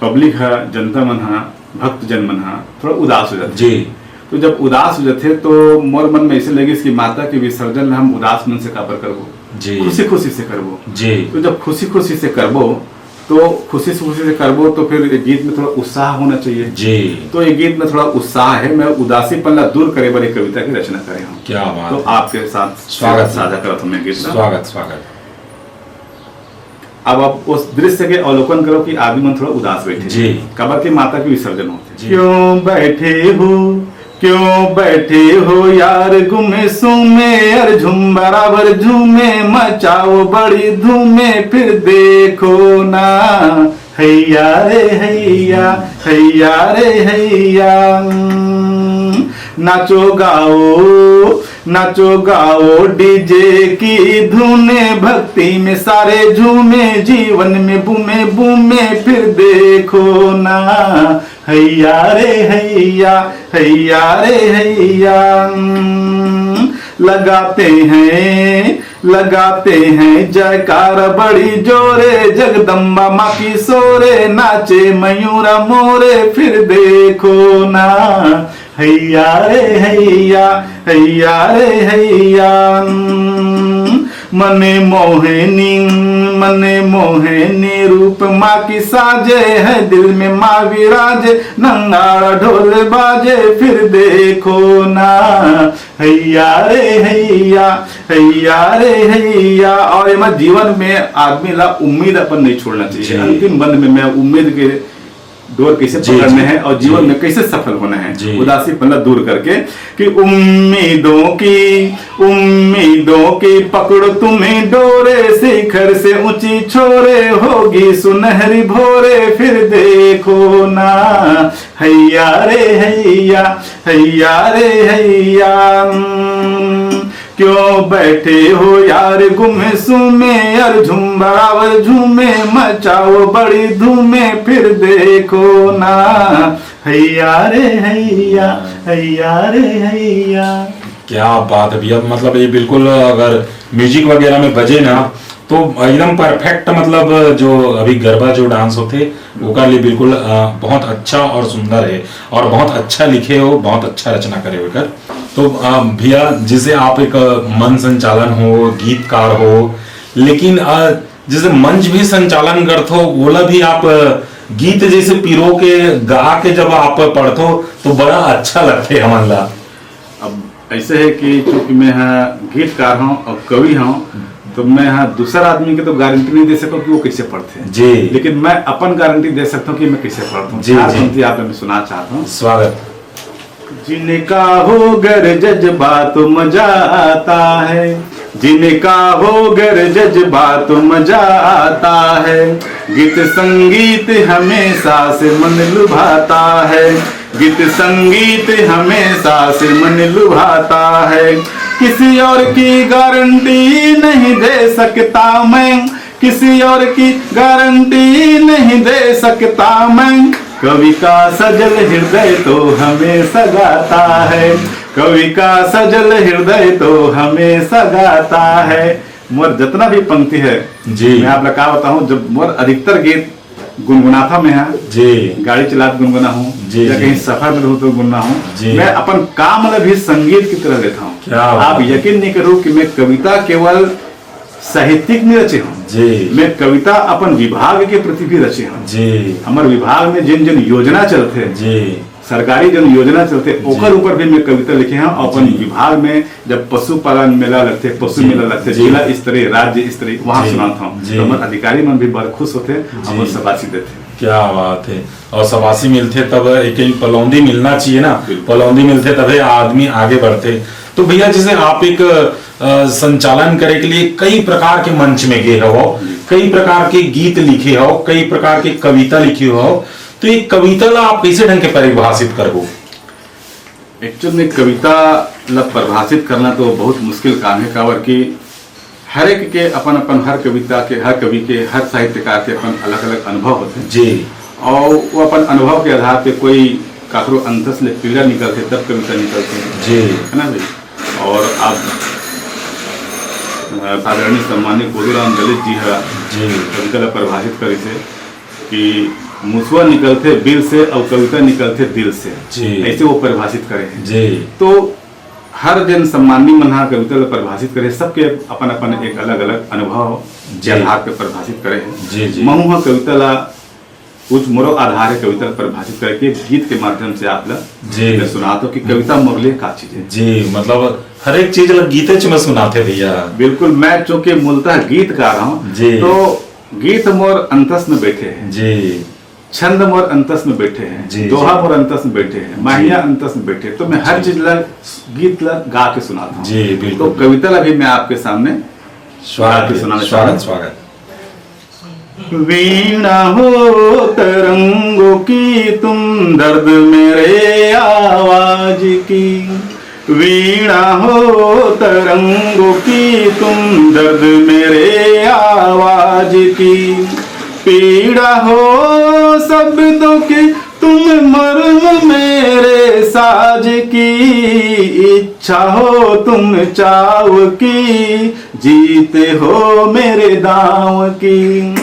पब्लिक ह, जनता मन ह, भक्तजन मन ह थोड़ा उदास हो जाथे। जी। तो जब उदास हो जाथे तो मोर मन में ऐसे लगिस कि माता के विसर्जन ला हम उदास मन से काबर करबो, जी। खुशी खुशी से करबो। जी। तो जब खुशी खुशी से करबो तो खुशी खुशी से करबो तो फिर ये गीत में थोड़ा उत्साह होना चाहिए। जी। तो ये गीत में थोड़ा उत्साह है, मैं उदासीपन ला दूर करे बर एक कविता की रचना करे हूँ। क्या बात तो है। आपके साथ स्वागत। साझा करत हूँ मैं गीत ला। स्वागत, स्वागत। अब आप उस दृश्य के अवलोकन करो कि आदमी मन थोड़ा उदास बैठे जी। हैं। काबर के माता के विसर्जन होथे। जी। क्यों बैठे हो, क्यों बैठे हो यार गुमे सुमे, अर झूम बराबर झूमे, मचाओ बड़ी धूमे, फिर देखो ना, हैया रे हैया, हैया रे हैया। नाचो गाओ, नाचो गाओ डीजे की धुने, भक्ति में सारे झूमे, जीवन में बूमे बूमे, फिर देखो ना, हैया रे हैया, हैया रे हैया। लगाते हैं, लगाते हैं जयकार बड़ी जोरे, जगदम्बा माँ की सोरे, नाचे मयूरा मोरे, फिर देखो ना, हैया रे हैया, हैया रे हैया। मने मोहनी, मने मोहनी रूप माँ की साजे है, दिल में माँ विराजे, नंगाड़ा ढोल बाजे, फिर देखो ना, हैया रे हैया, हैया रे हैया। और एमा जीवन में आदमी ला उम्मीद अपन नहीं छोड़ना चाहिए। जी। अंतिम बंद में मैं उम्मीद के डोर कैसे जी, पकड़ना जी। है और जीवन जी। में कैसे सफल होना है, जी। उदासीपन ला दूर करके कि उम्मीदों की, उम्मीदों की पकड़ो तुम्हें डोरे, शिखर से ऊंची छोरे, होगी सुनहरी भोरे, फिर देखो ना, हैया रे हैया, हैया रे हैया। क्यों बैठे हो यार गुमसुमे, यार झूम बराबर झूमे, मचाओ बड़ी धूमे, फिर देखो ना, हैया रे हैया, हैया रे हैया। क्या बात है भैया, मतलब ये बिल्कुल अगर म्यूजिक वगैरह में बजे ना तो एकदम परफेक्ट, मतलब जो अभी गरबा जो डांस होथे ओकर लिए बिल्कुल, अ, बहुत अच्छा और सुंदर है और बहुत अच्छा लिखे हो, बहुत अच्छा रचना करे हो एकर। तो, अ, भैया, जैसे आप एक, अ, मन संचालन हो, गीतकार हो, लेकिन, अ, जैसे मंच भी संचालन करथो, ओला भी आप गीत जैसे पिरो के गा के जब आप पढ़थो तो बड़ा अच्छा लगथे हमन ला। अब ऐसे है कि चूंकि मैं हा गीतकार हूँ और कवि हूँ, तो मैं हा दूसर आदमी के तो गारंटी नहीं दे सकूँ कि वो कैसे पढ़थे। जी। लेकिन मैं अपन गारंटी दे सकता हूँ कि मैं कैसे पढ़ता हूँ। जी, चार जी। पंक्ति आप मैं सुना चाहता हूँ। स्वागत। जिनका हो गर जज्बा तो मजा आता है, जिनका हो गर जज्बा तो मजा आता है, गीत संगीत हमेशा से मन लुभाता है, गीत संगीत हमेशा से मन लुभाता है। किसी और की गारंटी नहीं दे सकता मैं, किसी और की गारंटी नहीं दे सकता मैं, कवि का सजल हृदय तो हमेशा गाता है, कवि का सजल हृदय तो हमेशा गाता है। मोर जितना भी पंक्ति है, जी। मैं आप ला का बताऊं, जब मोर अधिकतर गीत गुनगुनाथा मैं हा, जी। गाड़ी चलात गुनगुना हूँ, जी, या जी। कहीं सफर में रहूँ तो गुनगुना हूँ। जी। मैं अपन काम ला भी संगीत की तरह लेता हूँ। क्या बात आप है। यकीन नहीं करो कि मैं कविता केवल साहित्यिक नहीं रचे हूँ। जी। मैं कविता अपन विभाग के प्रति भी रचे हूँ। जी। हमर विभाग में जिन जिन योजना चलथे, जी। सरकारी जन योजना चलथे, जी। ओकर ऊपर भी मैं कविता लिखे हूँ। अपन जी। विभाग में जब पशुपालन मेला लगथे, पशु जी। मेला लगथे, जी। जिला स्तरीय, राज्य स्तरीय, वहाँ जी। सुनाता हूँ। जी। तो हमर अधिकारी मन भी बड़ खुश होथे, जी। हमन शाबाशी देथे। क्या बात है। और शाबाशी मिलथे तब एक ही पलौंदी मिलना चाहिए ना, बिल्कुल। पलौंदी मिलथे तभे आदमी आगे बढ़थे। तो भैया, जैसे आप एक, अ, संचालन करे के लिए कई प्रकार के मंच में गए हो, जी। कई प्रकार के गीत लिखे हो, कई प्रकार के कविता लिखे हो, तो ये कविता ला आप कैसे ढंग के परिभाषित करबो? एक्चुअल में कविता ला परिभाषित करना तो बहुत मुश्किल काम है, काबर कि हर एक के अपन अपन, हर कविता के, हर कवि के, हर साहित्यकार के अपन अलग अलग अनुभव होथे। जी। और वो अपन अनुभव के आधार पे कोई काकरो अंतस ले पीड़ा निकलथे तब कविता निकलथे। जी। है ना भाई? और आप, अ, आदरणीय सम्मानित कोदूराम ललित जी हा जी। कविता ला परिभाषित करिस हे कि मुसवा निकलथे बिल से और कविता निकलथे दिल से। जी। ऐसे वो परिभाषित करे हे। जी। तो हर जन सम्मानी मन हा कविता ला परिभाषित करे, सबके अपन अपन एक अलग अलग अनुभव के जी। आधार पे परिभाषित करे हे। जी, जी। महू हा कविता ला कुछ मोरो आधार है कविता ला परिभाषित करके गीत के माध्यम से आप ला जी। मैं सुनाता हूँ कि कविता मोर लिए का चीज है। जी, मतलब हर एक चीज ला गीते च में सुनाथे भैया। बिल्कुल, मैं चूंकि मूलतः गीतकार हूँ, जी। तो गीत मोर अंतस में बैठे हैं, जी। छंद मोर अंतस में बैठे हैं, जी, दोहा जी। मोर अंतस में बैठे हैं, जी। माहिया अंतस में बैठे हैं, तो मैं हर जी। चीज ला, गीत ला गा के सुनाता हूँ। जी, बिल्कुल। तो कविता ला भी मैं आपके सामने स्वागत गा के है, सुनाना स्वागत, चाहूँ। स्वागत। वीणा हो तरंगों की तुम, दर्द मेरे आवाज की। वीणा हो तरंगों की तुम, दर्द मेरे आवाज की। पीड़ा हो शब्दों की तुम, मर्म मेरे साज की। इच्छा हो तुम चाव की, जीत हो मेरे दांव की।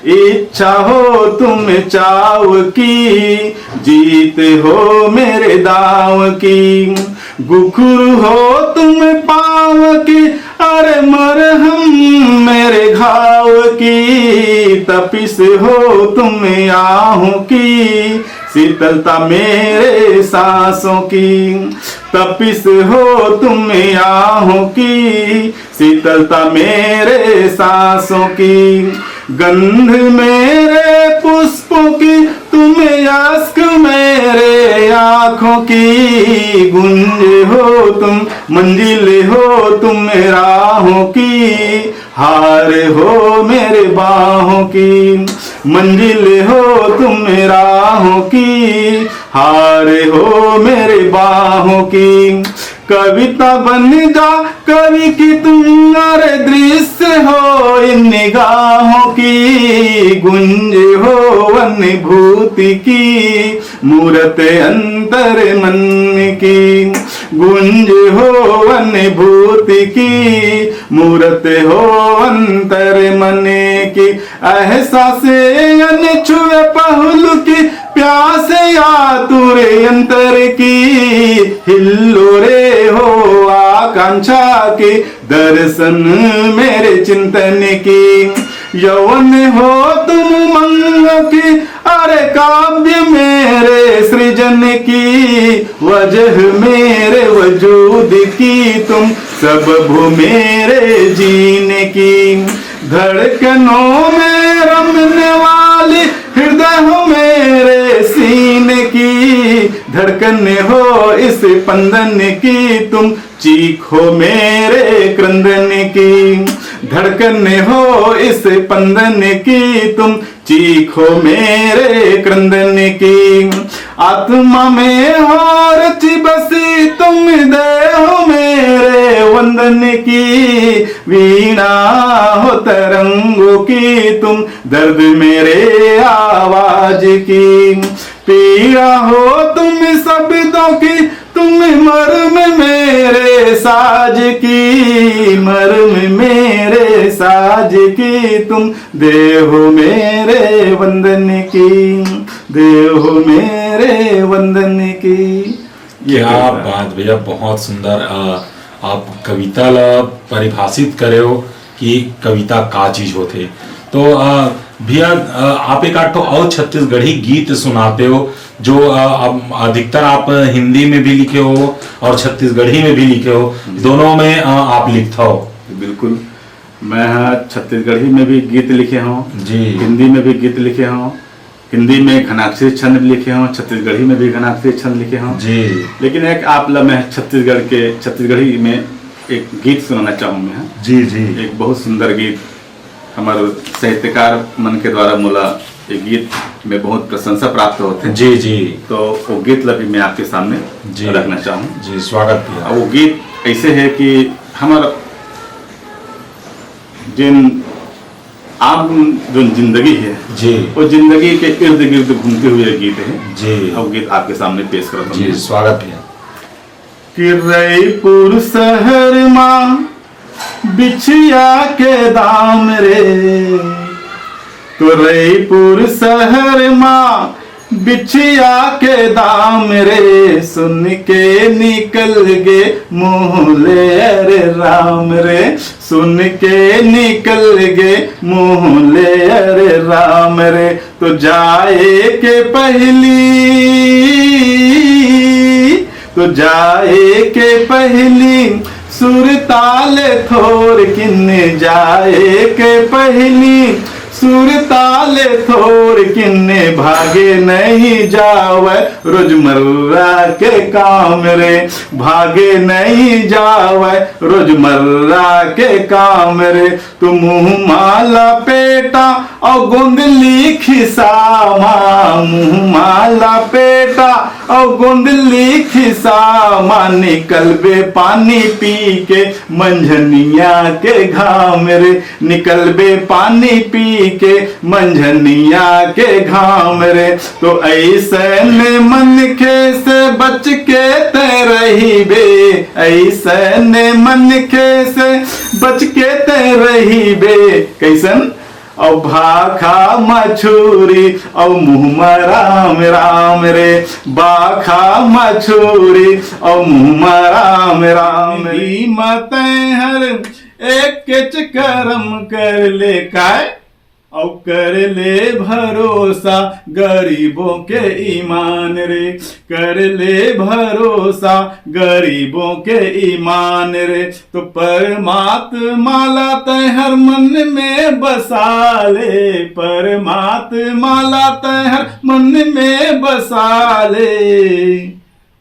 इच्छा हो तुम चाव की, जीत हो मेरे दांव की। गुखुर हो तुम पांव की, अरे मरहम मेरे घाव की। तपिश हो तुम आहों की, शीतलता मेरे सांसों की। तपिश हो तुम आहों की, शीतलता मेरे सांसों की। गंध मेरे पुष्पों की, तुम अश्क मेरे आंखों की। गुंज हो तुम, मंजिल हो तुम राहों की। हार हो मेरे बाहों की, मंजिल हो तुम राहों की। हार हो मेरे बाहों की। कविता बन जा कवि की तुम, अरे दृश्य हो इन निगाहों की। गुंज हो अनुभूति की, मूरत अंतर मन की। गुंज हो अनुभूति की, मूरत हो अंतर मन की। एहसास अनछुए पहलू की, प्यास आतुर अंतर की। हिल्लोरे हो आकांक्षा की, दर्शन मेरे चिंतन की। यवन हो तुम मंग की, अरे काव्य मेरे सृजन की, वजह मेरे वजूद की तुम, सबब हो मेरे जीने की। धड़कनों में रमने वाली, हृदय हो मेरे सीने की, धड़कन हो इस पंदन की तुम, चीख हो मेरे क्रंदन की, धड़कन हो इस पंदन की तुम, चीख हो मेरे क्रंदन की। आत्मा में हो रचि बसी तुम, देहो मेरे वंदन की, वीणा हो तरंगों की तुम, दर्द मेरे आवाज की। पीड़ा हो तुम शब्दों की, तुम मर्म मेरे साज की, मर्म मेरे साज की तुम, देहो मेरे वंदन की, देहो मेरे वंदन की। ये क्या कविता है। बात भैया, बहुत सुंदर। अ, आप कविता ला परिभाषित करे हो कि कविता का चीज होथे। तो अ, भैया, अ, आप एक आध ठो और छत्तीसगढ़ी गीत सुनाते हो, जो अ, अब अधिकतर आप हिंदी में भी लिखे हो और छत्तीसगढ़ी में भी लिखे हो, दोनों में अ, आप लिखता हो। बिल्कुल, मैं ह छत्तीसगढ़ी में भी गीत लिखे हूँ, जी। हिंदी में भी गीत लिखे हूँ, हिंदी में घनाक्षरी छंद लिखे हूँ, छत्तीसगढ़ी में भी घनाक्षरी छंद लिखे हूँ। जी। लेकिन एक आप ला मैं छत्तीसगढ़ के, छत्तीसगढ़ी में एक गीत सुनाना चाहूँ मैं। जी, जी। एक बहुत सुंदर गीत, हमारे साहित्यकार मन के द्वारा मोला ये गीत में बहुत प्रशंसा प्राप्त होते। जी, जी। तो वो गीत ला भी मैं आपके सामने जी। रखना चाहूँ। जी, स्वागत भैया। अब वो गीत ऐसे है कि हमारा जिन आम जो जिंदगी है, जी। वो जिंदगी के इर्द गिर्द घूमते हुए गीत है। जी। अब गीत आपके सामने पेश करता हूँ जी, मैं। स्वागत है। कि रईपुर शहर मा बिछिया के दाम रे, तो रईपुर शहर मा बिछिया के दाम रे, सुन के निकल गे मुँह ले अरे राम रे, सुन के निकल गे मुँह ले अरे राम रे। तो जाए के पहली, तो जाए के पहली सुरताल थोर किन्ने, जाए के पहली सुरताल थोर किन्ने, भागे नहीं जावे रोजमर्रा के काम रे, भागे नहीं जावे रोजमर्रा के काम रे। तो मुँह माला पेटा और गोंदली खिसामा, मुँह माला पेटा और गोंदली खिसामा, निकलबे पानी पी के मंझनिया के घाम रे, निकलबे पानी पी के मंझनिया के घाम रे। तो ऐसन मनखे से बच के तैं रहिबे, ऐसन मनखे से बच के तैं रहिबे। कैसन? अउ भाखा मछूरी अउ मुँह म राम राम रे, भाखा मछूरी अउ मुँह म राम राम रे। ई म तैं हर एक केच करम कर ले काय, अउ कर ले भरोसा गरीबों के ईमान रे, कर ले भरोसा गरीबों के ईमान रे। तो परमात्मा ला तैं हर मन में बसा ले, परमात्मा ला तैं हर मन में बसा ले।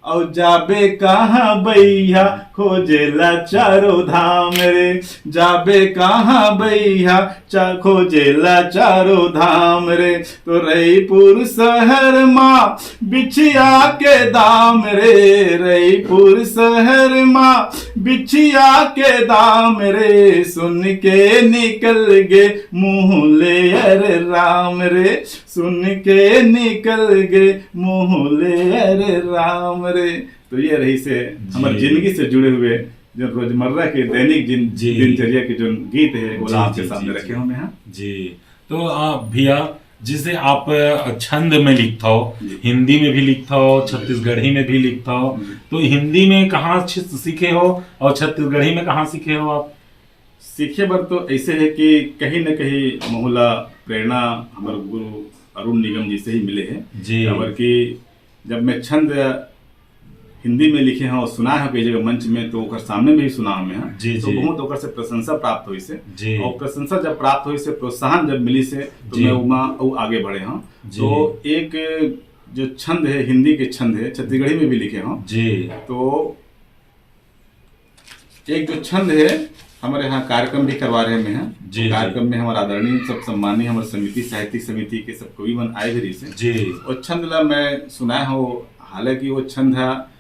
अउ जाबे कहाँ बइहा खोजे ला चारों धाम रे, जाबे कहाँ बइहा चा खोजे ला चारों धाम रे। तो रईपुर शहर मा बिछिया के दाम रे, रईपुर शहर मा बिछिया के दाम रे, सुन के निकल गे मुँह ले अरे राम रे, सुन के निकल गे मुँह ले अरे राम रे। तो ये रहिसे हमर जी। जिंदगी से जुड़े हुए जो रोजमर्रा के दैनिक जिन-, जी। दिनचर्या के जो गीत है, वो जी, आपके जी, सामने जी, रखे जी। हुए हैं। जी। तो, आ, भैया, जैसे आप, अ, छंद में लिखता हो, जी। हिंदी में भी लिखता हो, छत्तीसगढ़ी में भी लिखता हो, जी। तो हिंदी में कहाँ छ-, सीखे हो और छत्तीसगढ़ी में कहाँ सीखे हो आप? सीखे बर तो ऐसे है कि कहीं न कहीं मोला प्रेरणा हमर गुरु अरुण निगम जी से ही मिले है। जी। काबर कि जब मैं छंद हिंदी में लिखे हंव और सुनाए हंव कई जगह मंच में, तो ओकर सामने में भी सुनाए हंव मैं, जी, तो जी। बहुत ओकर से प्रशंसा प्राप्त होइस हे। जी। और प्रशंसा जब प्राप्त होइस हे, प्रोत्साहन जब मिलिस हे, तो जी। मैं उमा अउ आगे बढ़े हंव। जी। तो एक जो छंद है, हिंदी के छंद है, छत्तीसगढ़ी में भी लिखे हंव। जी। तो एक जो छंद है, हमारे यहाँ कार्यक्रम भी करवा रहे हैं, मैं जी, जी। कार्यक्रम में हमारे आदरणीय सब सम्मानी हमारे समिति, साहित्यिक समिति के सब कवि मन आए भी रहिस हे। जी। वो छंद ला मैं सुनाए हंव, हालांकि वो छंद है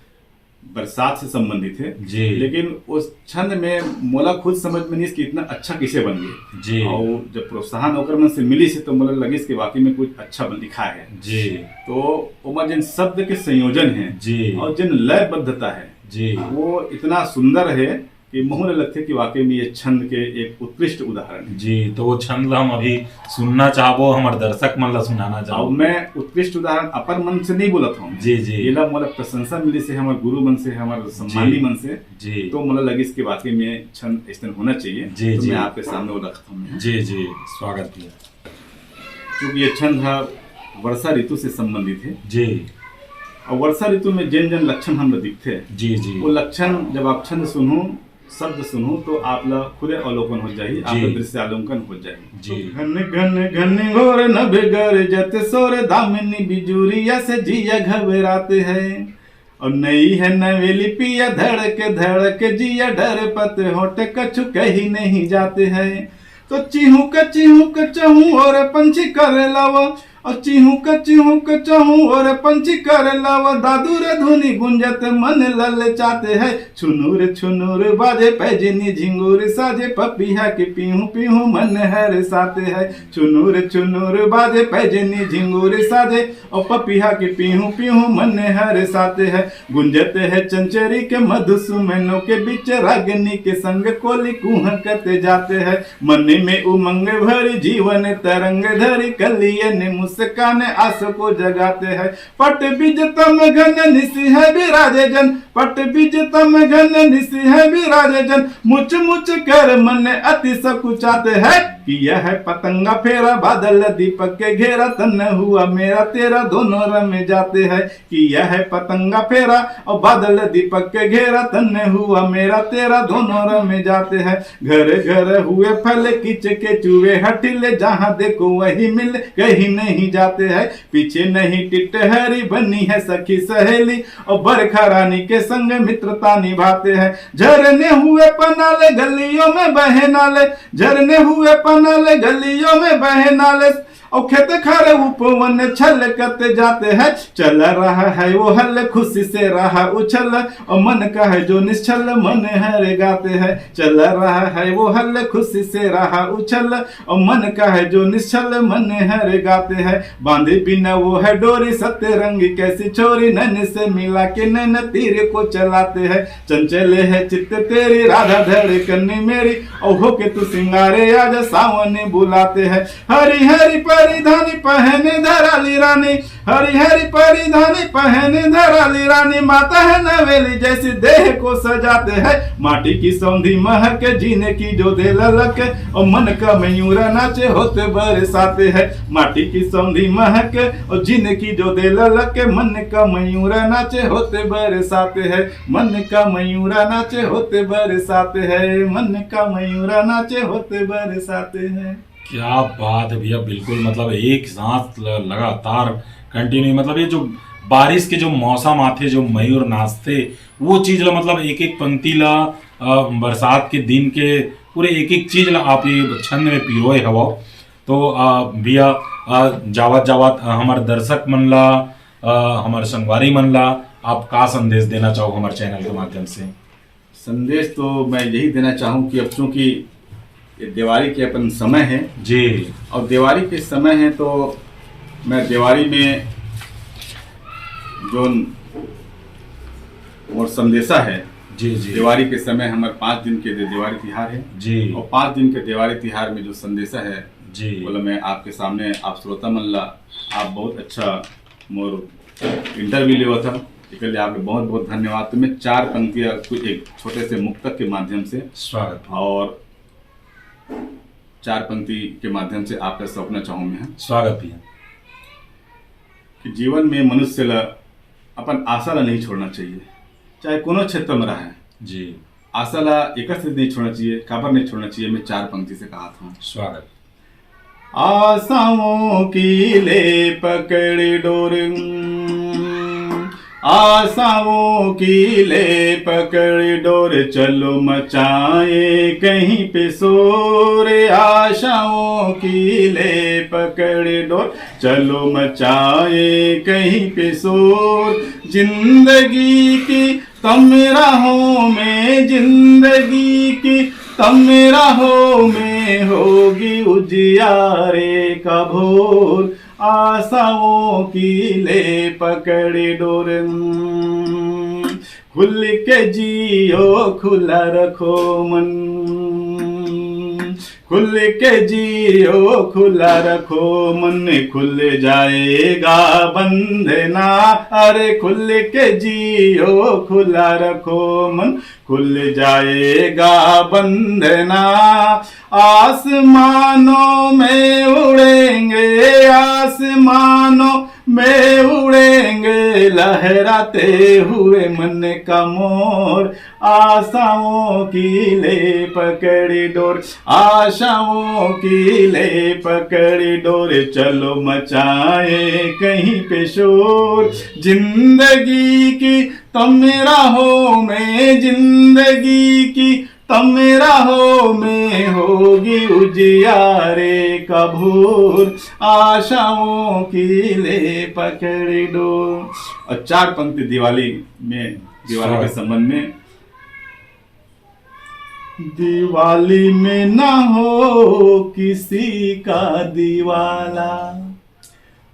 बरसात से संबंधित है, जी। लेकिन उस छंद में मोला खुद समझ में नहीं कि इतना अच्छा कैसे बन गया। जी। और जब प्रोत्साहन ओकर मन से मिलिस हे, तो मोला लगिस कि वाकई में कुछ अच्छा बन लिखा है। जी। तो ओमा जिन शब्द के संयोजन है जी। और जिन लयबद्धता है, जी। वो इतना सुंदर है कि महू ल लगथे कि वाकई में ये छंद के एक उत्कृष्ट उदाहरण है। जी, तो वो छंद ला हम अभी सुनना चाहबो, हमर दर्शक मन ला सुनाना चाहबो। अब मैं उत्कृष्ट उदाहरण अपन मन से नहीं बोलत हंव, जी, जी। एला मोला प्रशंसा मिलिस हे हमर गुरु मन से, हमर सम्मानी जी। मन से, जी। तो मोला लगिस कि वाकई में छंद ऐसन होना चाहिए। जी, तो जी। मैं आपके सामने वो रखत हंव मैं। जी, जी, स्वागत भैया। क्योंकि ये छंद है वर्षा ऋतु से संबंधित है। जी। और वर्षा ऋतु में जिन जिन लक्षण हमला दिखथे, जी, जी। वो लक्षण जब आप छंद सुनहू, शब्द सुनहू, तो आप ला खुदे अवलोकन हो जाही, आप जी। ला दृश्यावलोकन हो जाही। जी। घन घन घन घोर नभ गरजत शोर, दामिनी बिजुरिया से जिया घबरात है। और नई है नवेली पिया धड़क धड़क जिया, डरपत होठ कछु कही नहीं जात है। तो चिहुक चिहुक चहूं ओर पंछी कर लावा, और चिहुक चिहुक चहूं ओर पंछी कर लावा, दादुर धुनी गुंजत मन ललचात है। छुनुर छुनुर बाजे पैजनी झिंगुर साजे, पपिहा के पीहू पीहू मन हरसात है। छुनुर छुनुर बाजे पैजनी झिंगुर साजे, और पपिहा के पीहू पीहू मन हरसात है। गुंजत है चंचरी के मधुर सुमनों के बीच, रागनी के संग कोली कुहकत जात है। मन में उमंग भरी जीवन तरंग धरी, कलियन मुस्कान आस को जगात है। पट बीज तम घन निसि है बिराजे जन, पट बीज तम घन निसि है बिराजे जन, मुच मुच कर मन अति सकुचात है। किया है पतंगा फेरा बादल दीपक के घेरा, तन हुआ मेरा तेरा दोनों रम जात है। किया है पतंगा फेरा और बादल दीपक के घेरा, तन हुआ मेरा तेरा दोनों रम जात है। घर घर हुए फल किच के चुए हटिले, जहाँ देखो वही मिल कहीं नहीं जात है। पीछे नहीं टिटहरी बनी है सखी सहेली, और बरखा रानी के संग मित्रता निभात है। झरने हुए पनाले गलियों में बहे नाले, झरने हुए पनाले गलियों में बहे नाले, और खेत खार उपवन छलकत जात है। चल रहा है वो हल खुशी से रहा उछल, और मन का है जो निश्चल मन हरगात है। चल रहा है वो हल खुशी से रहा उछल, और मन का है जो निश्चल मन हरगात है। बांधे बिना वो है डोरी सतरंगी कैसी छोरी, नैन से मिला के नैन तीर को चलात है। चंचल है चित्त तेरी राधा धड़कन मेरी, और होके तू सिंगारे आज सावन बुलात है। हरी हरी परिधानी पहने धराली रानी, हरी हरी परिधानी पहने धराली रानी, माता है नवेली जैसी देह को सजात है। माटी की सौंधी महक जीने की जो दे ललक, और मन का मयूरा नाचे होत बरसात है। माटी की सौंधी महक और जीने की जो दे ललक, मन का मयूरा नाचे होत बरसात है। मन का मयूरा नाचे होत बरसात है, मन का मयूरा नाचे होत बरसात है। क्या बात है भैया, बिल्कुल, मतलब, एक साथ ल-, लगातार कंटिन्यू, मतलब, ये जो बारिश के जो मौसम आथे, जो मयूर नाचथे, वो चीज ला, मतलब, एक एक पंक्ति ला, अ, बरसात के दिन के पूरे एक एक चीज ला आप ये छंद में पिरोए हवो। तो, अ, भैया, अ, जावत जावत, अ, हमर दर्शक मन ला, अ, हमर संगवारी मन ला आप का संदेश देना चाहो हमर चैनल के माध्यम से? संदेश तो मैं यही देना चाहूँ कि अब चूंकि ये दिवाली के अपन समय है, जी। और दिवाली के समय है, तो मैं दिवाली में जो मोर संदेशा है, जी, जी। दिवाली के समय हमारे पाँच दिन के दे-, दिवाली तिहार है, जी। और पाँच दिन के दिवाली तिहार में जो संदेशा है, जी। बोला मैं आपके सामने, आप श्रोता मन ला, आप बहुत अच्छा मोर इंटरव्यू लेवा था, इसके लिए आपके बहुत बहुत धन्यवाद। तो मैं चार पंक्तियाँ कुछ एक छोटे से मुक्तक के माध्यम से, स्वागत। और चार पंक्ति के माध्यम से आपका सौंपना चाहूँ मैं। स्वागत भैया। कि जीवन में मनुष्य ला अपन आशा ला नहीं छोड़ना चाहिए, चाहे कोनो क्षेत्र में रहे। जी। आशा ला एक से नहीं छोड़ना चाहिए। काबर नहीं छोड़ना चाहिए, मैं चार पंक्ति से कहा था। स्वागत। आशाओं की ले पकड़ डोर, आशाओं की ले पकड़ डोर, चलो मचाए कहीं पे शोर। आशाओं की ले पकड़ डोर, चलो मचाए कहीं पे शोर। जिंदगी की तम राहों में, जिंदगी की तम राहों में होगी उजियारे का भोर। आशाओं की ले पकड़ डोर, खुल के जियो, खुला रखो मन, खुल के जियो, खुला रखो मन, खुल जाएगा बंधना। अरे खुल के जियो, खुला रखो मन, खुल जाएगा बंधना। आसमानों में उड़ेंगे, आसमानों में उड़ेंगे, लहराते हुए मन का मोर। आशाओं की ले पकड़ डोर, आशाओं की ले पकड़ डोर, चलो मचाए कहीं पे शोर। जिंदगी की तम राहों में, जिंदगी की तम राहों में होगी उजियारे का भोर। आशाओं की ले पकड़ डोर। और चार पंक्ति दिवाली में, दिवाली के स्वागत। संबंध में। दिवाली में ना हो किसी का दिवाला,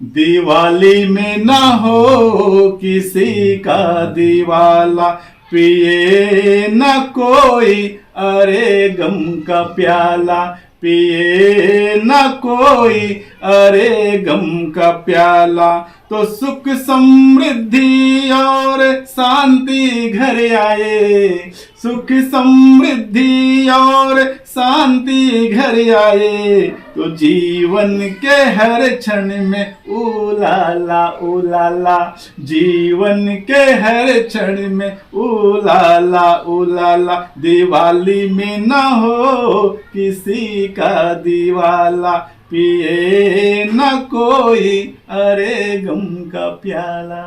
दिवाली में ना हो किसी का दिवाला, पिए ना कोई अरे गम का प्याला, पिए ना कोई अरे गम का प्याला। तो सुख समृद्धि और शांति घर आए, सुख समृद्धि और शांति घर आए, तो जीवन के हर क्षण में उलाला उलाला, जीवन के हर क्षण में उलाला उलाला। दिवाली में ना हो किसी का दिवाला, पिए ना कोई अरे गम का प्याला।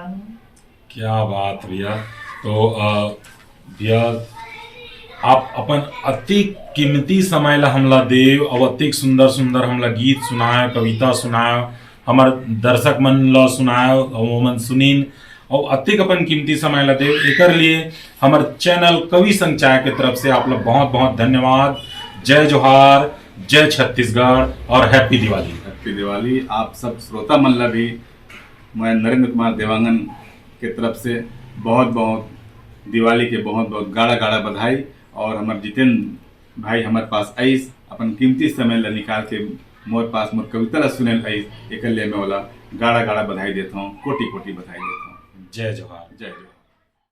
क्या बात भैया। तो अ, भैया, आप अपन अति कीमती समय ला हमला देव और अतिक सुंदर सुंदर हमला गीत सुनाए, कविता सुनाए, हमर दर्शक मन ला सुनाए और ओमन सुनीन और अतिक अपन कीमती समय ला देव, एकर लिए हमर चैनल कवि संचाय के तरफ से आप ला बहुत बहुत धन्यवाद। जय जोहार, जय छत्तीसगढ़ और हैप्पी दिवाली। हैप्पी दिवाली। आप सब श्रोता मन ला भी मैं नरेंद्र कुमार देवांगन के तरफ से बहुत बहुत दिवाली के बहुत बहुत गाड़ा गाड़ा बधाई। और हमर जितेंद्र भाई हमर पास आइस, अपन कीमती समय ला निकाल के मोर पास मोर कविता ला सुने आइस, एकर लिए मैं ओला गाड़ा गाड़ा बधाई देता हूँ, कोटि कोटि बधाई देता हूँ। जय जोहार। जय जोहार।